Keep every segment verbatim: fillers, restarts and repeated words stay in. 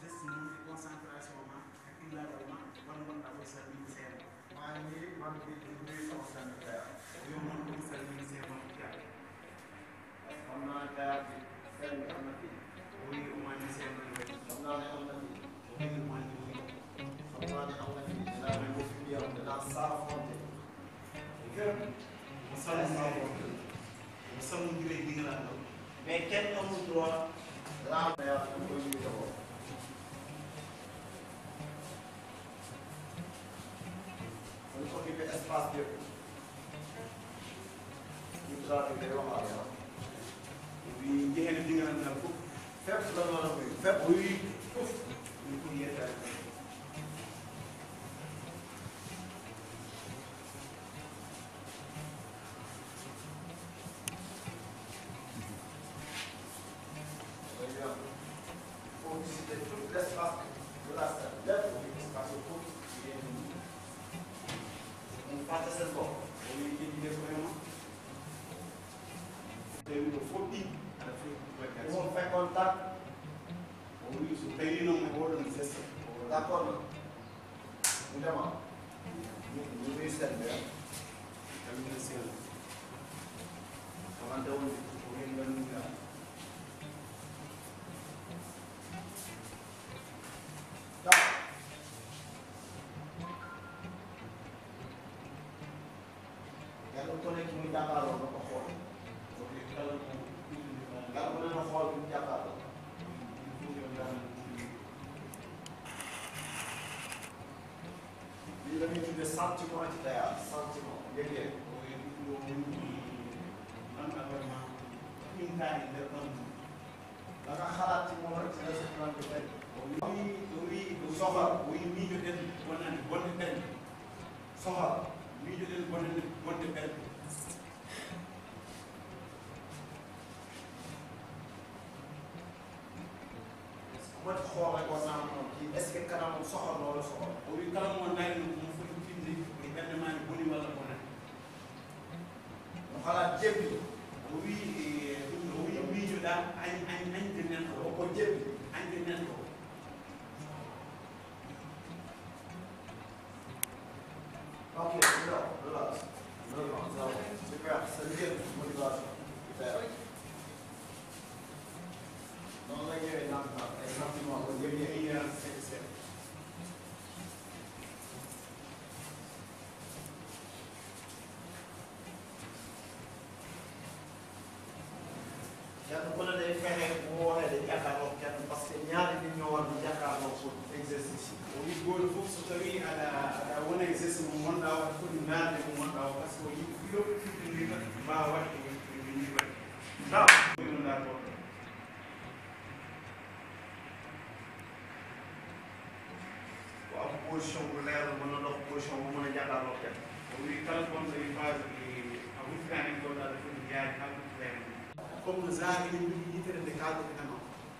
Geste mum e concentration ma, hakkillaagal ma, wan wonɗa o salmini seeɗa. Maa ngi wan bi di nuyu sama benn frère. Yo mon ko salmini seeɗa ma fiya. Xam naa ne frère bi, seen bi am na fi. Oui, au moins ni seeɗa ma. Xam naa ne am na fi. Oui, au moins ni. Xam naa ne am na fi. Dinaa leen ko fi yow, dinaa saafonte. Fépp. Mo salmini. Mo salmini diŋgiraanɗo. Mais kenn amul droit laal na yàlla ko koy ñu defoo. Kon occupé espace bi yëpp. Ñu droit bi day waxaale ah. Wi njehene diŋgiraanɗo fof. Fépp la war a muy fépp. Oui, fof. Ñu ko yettaade. Faut visiter tout l'espace de la salle. Lépp lu espace foofu, yéen ñi. Mu fàtte seen bopp. Dañuy jëndee ko vraiment. Te ñu ko foofu, ala foofu, bu fekkoon tàkk. Moom so tawii noon mi oɗon geste. D'accord. Ndema. Min min sembe. Min sembe. Kamante wonde ko hen ngannduɗaa. Yàlla ku nekk muy jàkkaarloo na ko xool. Yàlla ku ne na xool bi mu jàkkaarloo. Lii la ñuy tuddee sentiment ci théâtre, sentiment, yëg-yëg. Nan ak vraiment, ñun taal yi, lépp am. Da nga xalaat ci moom rek ci la sa plan bi tey. Oui, oui, oui. Soxor. Oui, miijoɗen bonande bonde ɓen. Soxor. Miijoɗen bonande bonde ɓen. Mati xool rek war naa mën kii, est-ce que kanamam soxor loolu soxor? O wi kala mo nani no mo foti tinde e ɓernde ma ne boni walla bonani. Mo xalaat jébbi. O wi, eh, ɗum ɗo, o wi miijoɗa añ, añ, añde neɗɗo o. Ko jébbi. Añde neɗɗo o. Ok, non, relax. Non, non, ça va. Super, c'est bien, motivation. Super. Non, là, il y a un an, exactement, au début, il y a un sept sept. Kenn ku ne day fexe bu waxee day jàkkaarloo kenn, parce que ñaari nit ñoo war di jàkkaarloo pour exercice yi. O wi gooto fof so tawii aɗa, aɗa wona e geste mo ngonɗaa o, aɗa foti naatde mo ngonɗaa o, parce que o yiɗi filo fittindiga mbaawa waɗde ko yimɓe waɗi. Ndaw, ɗum ɗaa ɗo. Ko am position bu leer, mën na dox position bu mën a jàkkaarloo kenn. O wi kala gonɗo e phase ɗi a huccitaani gonɗo aɗa foti yaade haa huccitaani. Comme no Zaa ene njogii yitere nde kaalɗen e ma.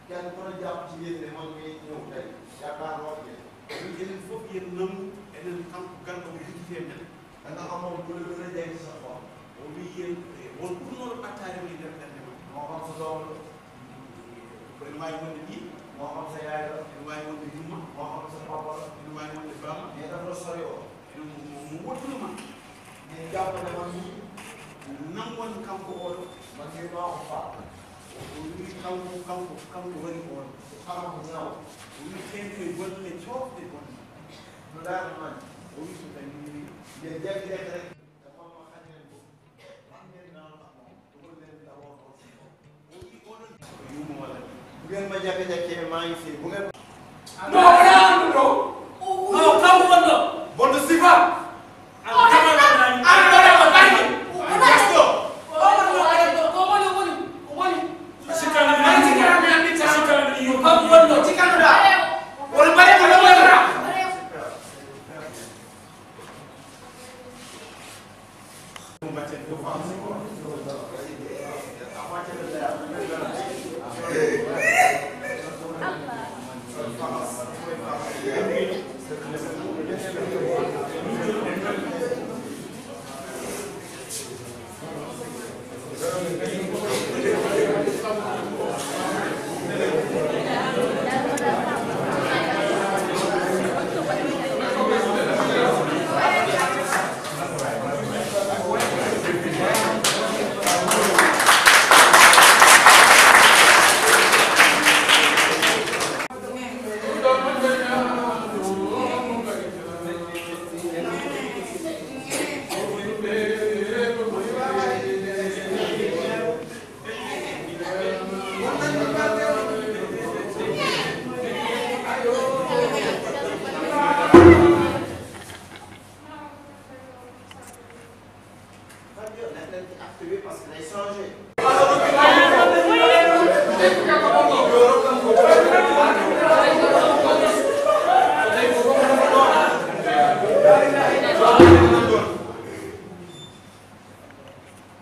Kenn ku ne jàpp ci yéen ne man mi ñëw tey jàkkaarloo ak yéen. O wi enen fof yen nangu enen kanko garɗo o huccitee men. Da nga amoon lu la gën a jege ci sa xol. O wi yen, eh, won ɓurnooɗo ɓattaade mo e nder ɓernde ma. Moo xam sa doom la. Ene waawi wonde ɓiy. Moo xam sa yaay la. Ene waawi wonde yumma. Moo xam sa papa la. Ene waawi wonde bamma. Mais dafa la sori woon. Ene mo, mo, mo woɗɗuno ma. Mais jàpp ne man mii. Nangon kanko oɗo. Man mii maa ko faat. O wi kanko, kanko, kanko wari oɗo. Xanaa ko ñaaw. O wi ken koye golle coofɗe bonɗe. No daal man. O wi so tawi. Nde jaggi rek rek. Bu ngeen ma jàkka-jàkkee, maa ngi fi. Bu ngeen. Non, wonaa ɗum ɗo. No, kanko wonno. Bonɗo sifa. An kama ɗo nani. An ɗo ɗo nani. An gasto. Sikkano mi, sikkano mi, yo kanko wonno. Sikkano ɗa. Wala mbaɗe ko ɗo wonno.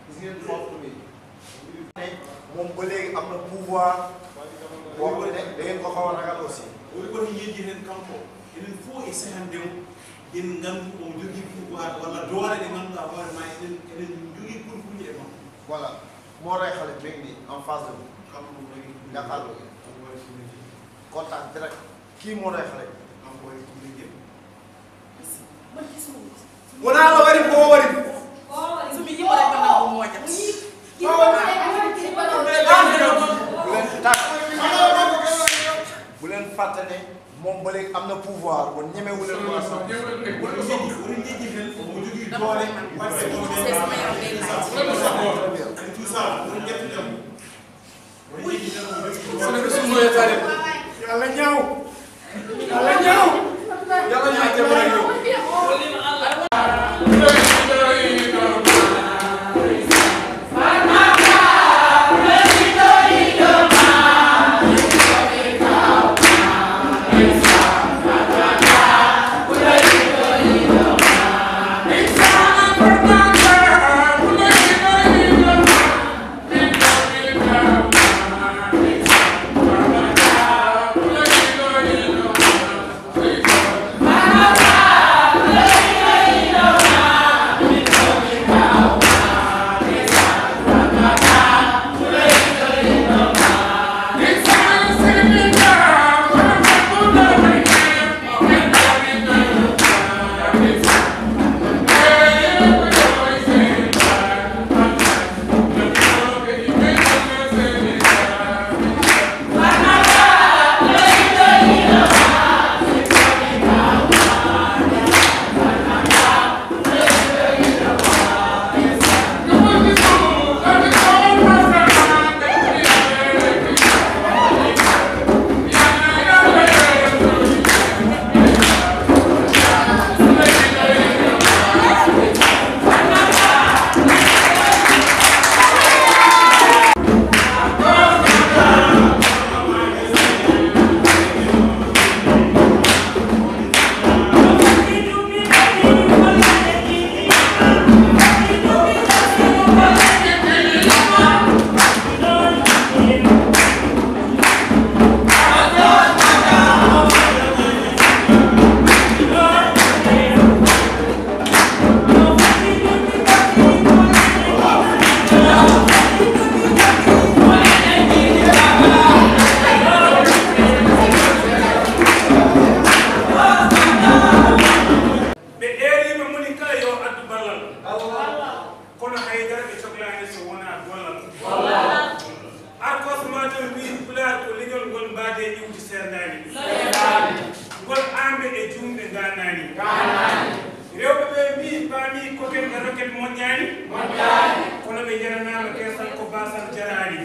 Gis ngeen foofu mi ne moom ba léegi am na pouvoir boo xam ne da ngeen ko xaw a ragal aussi. Woni woni yeji hen kanko, enen fof e sehande o, en ngandu o jogii pouvoir walla doole ɗe ngannduɗaa hoore ma enen, enen jogii kulkulje e makko. Voilà, moo rey xale bi nii en face de vous. Kanko o rey Jàkkaarloo ngeen. Kanko o rey Contact direct. Kii moo rey xale bi? Kanko o rey Contact. Wona Allah waɗi ko o waɗi. Somi yimo rek bana ko moƴa. Bu leen tàkk. Bu leen fàtte ne moom ba léegi am na pouvoir, kon ñemewu leen ko assemblée. Yalla ñaaw. Yalla ñaaw. Yalla ñaaw. Ɓe eeriima moni kala yo addu ballal. Kono haydara ɓe coklaani so wonaa gollal. Arkos Matam wiyi Pulaar ko leñol ngol mbaade iwdi seerndaani. Ngol aamɓe e juumɓe ngaanaani. Rewɓe ɓe mbii paami koken e roket moƴƴaani. Kono ɓe njananaama keesal ko baasal jaraani.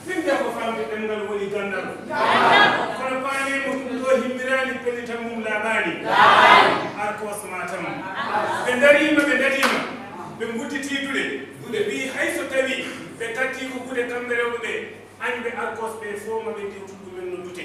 Finde ko famde ɗemngal woni ganndal. Kono paami mo ɗum ɗo himmiraani pellital mum laaɓaani. Arkos Matam. Ɓe ndariima, ɓe ndadiima. Ɓe ngudditii duɗe, duɗe mbii hay so tawii ɓe tattii ko gude kamɓe rewɓe ɓee, añɓe Arkos ɓee fof ma ɓe ndiwtu ɗumen no dute.